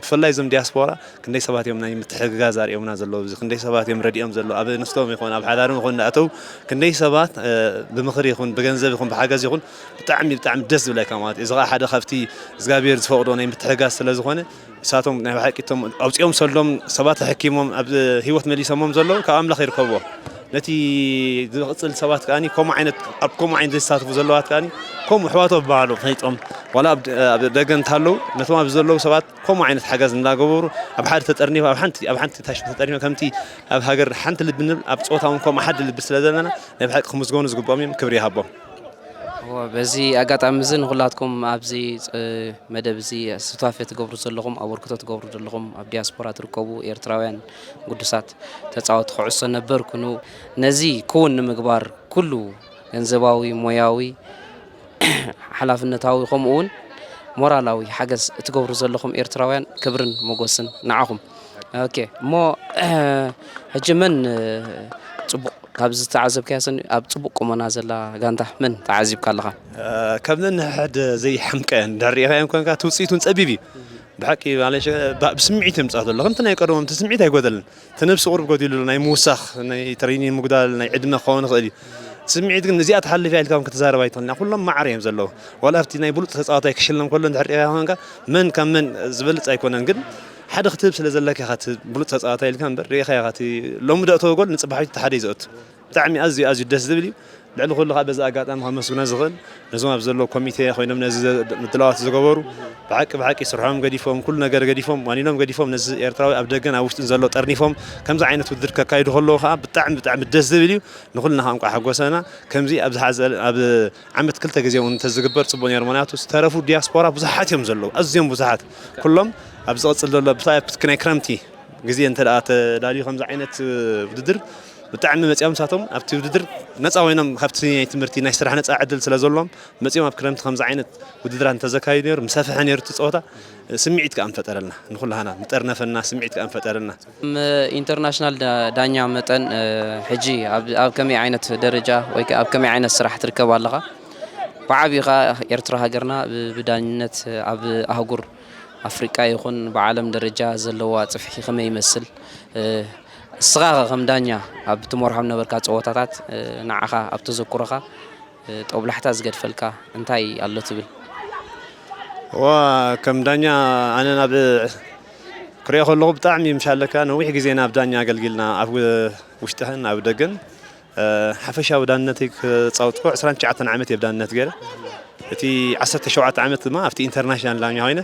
ብፍላይ እዞም ዲያስፖራ ክንደይ ሰባት እዮም ናይ ምትሕግጋዝ ኣርእዮምና ዘለዉ፣ እዚ ክንደይ ሰባት እዮም ረዲኦም ዘለዉ፣ ኣብ ኣንስቶም ይኹን ኣብ ሓዳሮም ይኹን እናእተዉ ክንደይ ሰባት፣ እ፣ ብምኽሪ ይኹን ብገንዘብ ይኹን ብሓገዝ ይኹን ብጣዕሚ፣ ብጣዕሚ ደስ ዝብለካ ማለት እዩ። እዚ ኸዓ ሓደ ካብቲ እግዚኣብሔር ዝፈቕዶ ናይ ምትሕግጋዝ ስለ ዝኾነ ንሳቶም ናይ ብሓቂ እቶም ኣውፂኦም ሰሎም ሰባት ተሐኪሞም ኣብ ህይወት መሊሶሞም ዘለዉ ካብ ኣምላኽ ይርከብዎ። ነቲ ዝቕፅል ሰባት ከኣኒ ከምኡ ዓይነት ኣብ ከምኡ ዓይነት ዘይሳተፉ ዘለዋት ከኣኒ ከምኡ ኣሕዋቶ ዝበሃሉ ፈሊጦም ዋላ ኣብ ደ-፣ ኣብ ደገ እንተሃለዉ ነቶም ኣብ ዘለዉ ሰባት ከምኡ ዓይነት ሓገዝ እንዳገበሩ ኣብ ሓደ ተጠርኒፎም ኣብ ሓንቲ ኣብ ሓንቲ ታሽሚ ተጠርኒፎም ከምቲ ኣብ ሃገር ሓንቲ ልቢ ንብል ኣብ ጾታ እውን ከምኡ ሓደ ልቢ ስለ ዘለና ናይ ብሓቂ ክምስገኑ ዝግብኦም እዮም። ክብሪ ይሃቦም። እወ፣ በዚ ኣጋጣሚ እዚ ንኹላትኩም ኣብዚ ፅ-፣ መደብ እዚ ሱታፌ ትገብሩ ዘለኹም፣ ኣበርክቶ ትገብሩ ዘለኹም፣ ኣብ ዲያስፖራ ትርከቡ ኤርትራውያን ግዱሳት ተጻወቲ ኩዕሶ ነበር ኩኑ፣ ነዚ ክውን ንምግባር ኩሉ ገንዘባዊ፣ ሞያዊ፣ ሓላፍነታዊ፣ ከምኡ እውን ሞራላዊ ሓገዝ እትገብሩ ዘለኹም ኤርትራውያን ክብርን ሞገስን ንዓኹም። ኦኬ፣ እሞ ሕጂ መን ጽቡቕ ካብ ዝተዓዘብካዮ ሰኒ ኣብ ጽቡቕ ቁመና ዘላ ጋንታ መን ተዓዚብካ ኣለኻ? እ፣ ካብ ነንሕድ ዘይሓምቀ እንድሕር ርኢኻዮም ኮንካ፣ እቲ ውጽኢት እውን ጸቢብ እዩ። ብሓቂ ማለት ሸ-፣ ባ-፣ ብስምዒት እዮም ዝጻወቱ ዘለዉ። ከምቲ ናይ ቀደሞም እቲ ስምዒት ኣይጎደለን። እቲ ነብሲ ቁሩብ ጎዲሉ ናይ ምውሳኽ፣ ናይ ትሬኒንግ ምጉዳል፣ ናይ ዕድመ ክኸውን ይኽእል እዩ። እቲ ስምዒት ግን እዚኣ ትሓልፍ እያ ኢልካ እውን ክትዛረብ ኣይትኽእልን። ኩሎም ማዕረ እዮም ዘለዉ። ዋላ ኣብቲ ናይ ብሉጽ ተጻዋታይ ክሽለም ከሎ እንድሕር ርኢኻ ኮንካ፣ መን ካብ መን ዝበልጽ ኣይኮነን። ግን ሓደ ክትህብ ስለ ዘለካ ኢኻ እቲ ብሉጽ ተጻዋታይ ኢልካ እምበር፣ ርኢኻ ኢኻ እቲ ሎሚ ዘእተወ ጎል ንጽባሕ እቲ ሓደ እዩ ዘእቱ። ብጣዕሚ ኣዝዩ፣ ኣዝዩ ደስ ዝብል እዩ። ልዕሊ ኩሉ ኸኣ በዚ ኣጋጣሚ ከመስግኖ ዝኽእል ነዞም ኣብ ዘለዉ ኮሚቴ ኮይኖም ነዚ ዘ-፣ ምድላዋት ዝገበሩ ብሓቂ፣ ብሓቂ ስርሖም ገዲፎም፣ ኩሉ ነገር ገዲፎም፣ ዋኒኖም ገዲፎም ነዚ ኤርትራዊ ኣብ ደገን ኣብ ውሽጥን ዘሎ ጠርኒፎም ከምዚ ዓይነት ውድድር ከካይዱ ከለዉ ኸኣ ብጣዕሚ፣ ብጣዕሚ ደስ ዝብል እዩ። ንኹልና ኸኣ እንቋዕ ሓጎሰና። ከምዚ ኣብ ዝሓዘ፣ ኣብ ዓመት ክልተ ግዜ እውን እንተዝግበር ጽቡቕ ነይሩ። ምኽንያቱ ዝተረፉ ዲያስፖራ ብዙሓት እዮም ዘለዉ፣ ኣዝዮም ብዙሓት። ኩሎም ኣብ ዝቐጽል ዘሎ ብፍላይ ኣብቲ ናይ ክረምቲ ግዜ እንተ ደኣ ተዳልዩ ከምዚ ዓይነት ውድድር ብጣዕሚ መጺኦም ንሳቶም ኣብቲ ውድድር ነጻ ኮይኖም ካብቲ ናይ ትምህርቲ ናይ ስራሕ ነጻ ዕድል ስለ ዘለዎም መጺኦም ኣብ ክረምቲ ከምዚ ዓይነት ውድድራት እንተዘካይዱ ነይሩ ምሰፍሐ ነይሩ እቲ ጸወታ። ስምዒት ከኣ ምፈጠረልና ንኹላህና ምጠርነፈና ስምዒት ከኣ ምፈጠረልና። ከም ኢንተርናሽናል ዳ-፣ ዳኛ መጠን፣ እ፣ ሕጂ ኣብ፣ ኣብ ከመይ ዓይነት ደረጃ ወይ ከኣ ኣብ ከመይ ዓይነት ስራሕ ትርከብ ኣለኻ? ብዓቢኡ ከኣ ኤርትራ ሃገርና ብ-፣ ብዳኝነት ኣብ ኣህጉር ኣፍሪቃ ይኹን ብዓለም ደረጃ ዘለዋ ጽፍሒ ከመይ ይመስል? እ፣ እስኻ ኸ ከም ዳኛ ኣብ ትመርሖም ነበርካ ጸወታታት፣ እ፣ ንዓኻ ኣብ ተዘክሮኻ፣ እ፣ ጦብላሕታ ዝገድፈልካ እንታይ ኣሎ ትብል? ዋ፣ ከም ዳኛ ኣነ ናብ ክሪኦ ከለኹ ብጣዕሚ ምሻለካ ነዊሕ ግዜ ናብ ዳኛ ኣገልጊልና ኣብ ውሽጥህን ኣብ ደገን፣ እ፣ ሓፈሻዊ ዳንነተይ ክጻወት እኮ ዕስራን ትሽዓተን ዓመት እየ ብዳንነት ገይረ። እቲ ዓሰርተ ሸውዓተ ዓመት ድማ ኣብቲ ኢንተርናሽናል ዳኛ ኮይነ